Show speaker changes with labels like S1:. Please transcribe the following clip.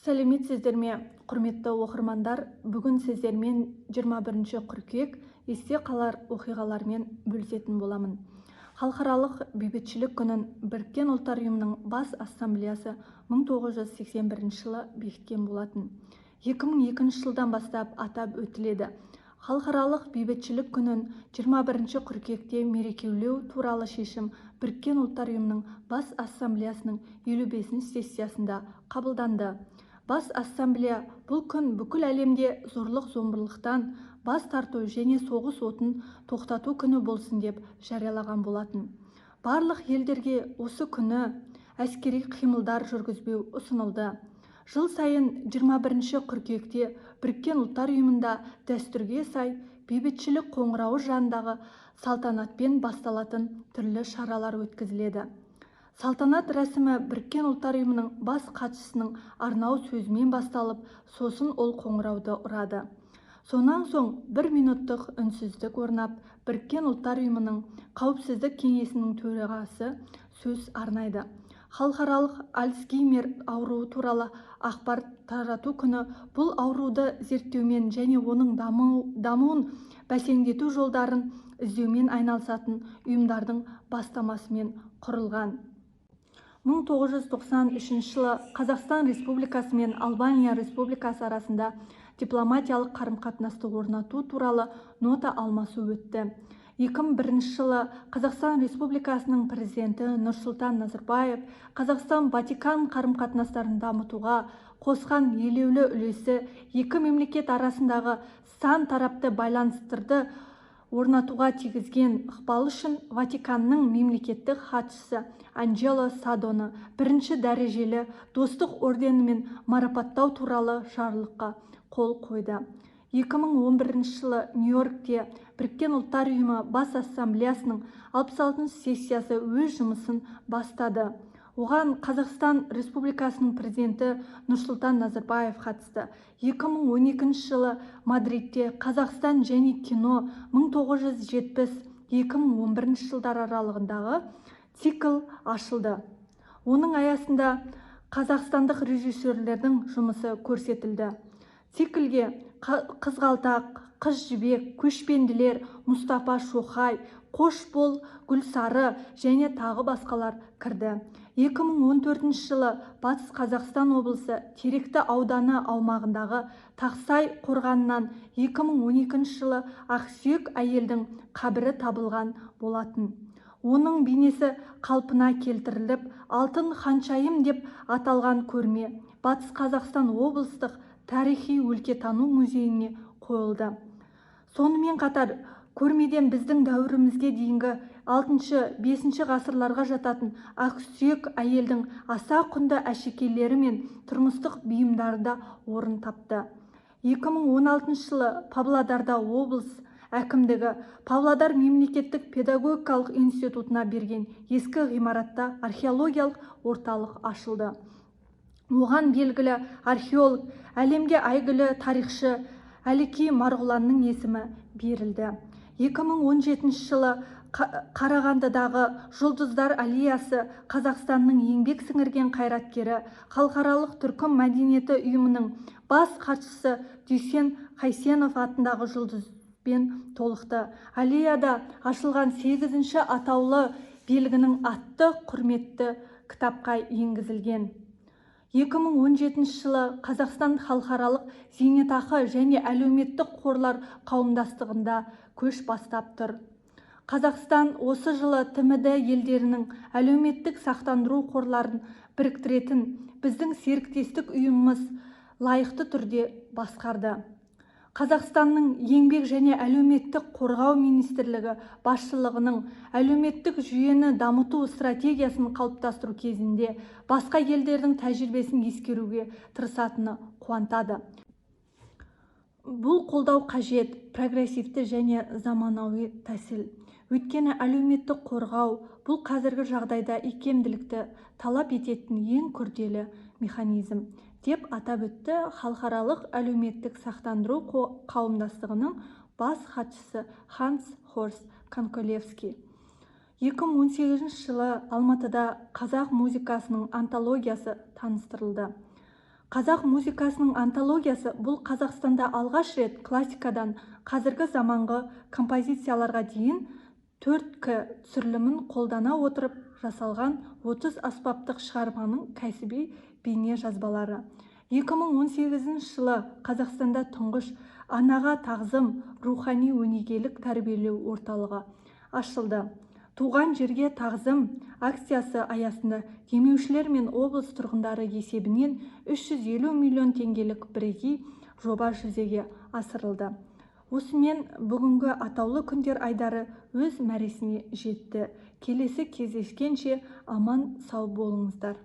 S1: Сәлеметсіздер ме, құрметті оқырмандар! Бүгін сіздермен 21 қыркүйек есте қалар оқиғалармен бөлісетін боламын. Халықаралық бейбітшілік күнін Біріккен Ұлттар Ұйымының Бас Ассамблеясы 1981 жылы бекіткен болатын. 2002 жылдан бастап атап өтіледі. Халықаралық бейбітшілік күнін 21 қыркүйекте мерекелеу туралы шешім Біріккен Ұлттар Ұйымының Бас Ассамблеясының 55 сессиясында қабылданды. Бас Ассамблея бұл күн бүкіл әлемде зорлық-зомбылықтан бас тарту және соғыс отын тоқтату күні болсын деп жариялаған болатын. Барлық елдерге осы күні әскери қимылдар жүргізбеу ұсынылды. Жыл сайын 21 қыркүйекте Біріккен Ұлттар Ұйымында дәстүрге сай бейбітшілік қоңырауы жанындағы салтанатпен басталатын түрлі шаралар өткізіледі. Салтанат рәсімі Біріккен Ұлттар Ұйымының бас хатшысының арнау сөзімен басталып, сосын ол қоңырауды ұрады. Сонан соң бір минуттық үнсіздік орнап, Біріккен Ұлттар Ұйымының Қауіпсіздік кеңесінің төрағасы сөз арнайды. Халықаралық Альцгеймер ауруы туралы ақпар тарату күні бұл ауруды зерттеумен және оның дамуын бәсеңдету жолдарын іздеумен айналысатын ұйымдардың бастамасымен құрылған. 1993 жылы Қазақстан Республикасы мен Албания Республикасы арасында дипломатиялық қарым-қатынасты орнату туралы нота алмасу өтті. 2001 жылы Қазақстан Республикасының президенті Нұрсұлтан Назарбаев Қазақстан-Ватикан қарым-қатынастарын дамытуға қосқан елеулі үлесі, екі мемлекет арасындағы сан тарапты байланыстарды орнатуға тигізген ықпалы үшін Ватиканның мемлекеттік хатшысы Анджело Садоны бірінші дәрежелі Достық орденімен марапаттау туралы жарлыққа қол қойды. 2011 жылы Нью-Йоркте Біріккен Ұлттар Ұйымы Бас Ассамблеясының 66 сессиясы өз жұмысын бастады. Оған Қазақстан Республикасының президенті Нұрсұлтан Назарбаев қатысты. 2012 жылы Мадридте «Қазақстан және кино 1970-2011 жылдар аралығындағы» цикл ашылды. Оның аясында қазақстандық режиссерлердің жұмысы көрсетілді. Циклге «Қызғалдақ», «Қыз Жібек», «Көшпенділер», «Мұстафа Шоқай», «Қош бол, Гүлсары» және тағы басқалар кірді. 2014 жылы Батыс Қазақстан облысы Теректі ауданы аумағындағы Тақсай қорғанынан 2012 жылы ақсүйек әйелдің қабірі табылған болатын. Оның бейнесі қалпына келтіріліп, «Алтын ханшайым» деп аталған көрме Батыс Қазақстан облыстық тарихи өлкетану музейіне қойылды. Сонымен қатар көрмеден біздің дәуірімізге дейінгі 6-5 ғасырларға жататын ақсүйек әйелдің аса құнды әшекейлері мен тұрмыстық бұйымдары да орын тапты. 2016 жылы Павлодарда облыс әкімдігі Павлодар мемлекеттік педагогикалық институтына берген ескі ғимаратта археологиялық орталық ашылды. Оған белгілі археолог, әлемге әйгілі тарихшы Әлікей Марғұланның есімі берілді. 2017 жылы Қарағандыдағы Жұлдыздар аллеясы Қазақстанның еңбек сіңірген қайраткері, Халықаралық түркі мәдениеті ұйымының бас хатшысы Дүйсен Қайсенов атындағы жұлдызбен толықты. Аллеяда ашылған сегізінші атаулы белгінің атты құрметті кітапқа енгізілген. 2017 жылы Қазақстан Халықаралық зейнетақы және әлеуметтік қорлар қауымдастығында көш бастап тұр. Қазақстан осы жылы ТМД елдерінің әлеуметтік сақтандыру қорларын біріктіретін біздің серіктестік ұйымымыз лайықты түрде басқарды. Қазақстанның Еңбек және әлеуметтік қорғау министрлігі басшылығының әлеуметтік жүйені дамыту стратегиясын қалыптастыру кезінде басқа елдердің тәжірибесін ескеруге тырысатыны қуантады. Бұл қолдау қажет прогрессивті және заманауи тәсіл. Өйткені әлеуметтік қорғау бұл қазіргі жағдайда икемділікті талап ететін ең күрделі механизм, деп атап өтті Халықаралық әлеуметтік сақтандыру қауымдастығының бас хатшысы Ханс Хорст Конколевский. 2018 жылы Алматыда қазақ музыкасының антологиясы таныстырылды. Қазақ музыкасының антологиясы — бұл Қазақстанда алғаш рет классикадан қазіргі заманғы композицияларға дейін 4К түсірілімін қолдана отырып жасалған 30 аспаптық шығарманың кәсіби бейне жазбалары. 2018 жылы Қазақстанда тұңғыш «Анаға тағзым» рухани өнегелік тәрбиелеу орталығы ашылды. «Туған жерге тағзым» акциясы аясында демеушілер мен облыс тұрғындары есебінен 350 миллион теңгелік бірегей жоба жүзеге асырылды. Осымен бүгінгі атаулы күндер айдары өз мәресіне жетті. Келесі кездескенше аман сау болыңыздар.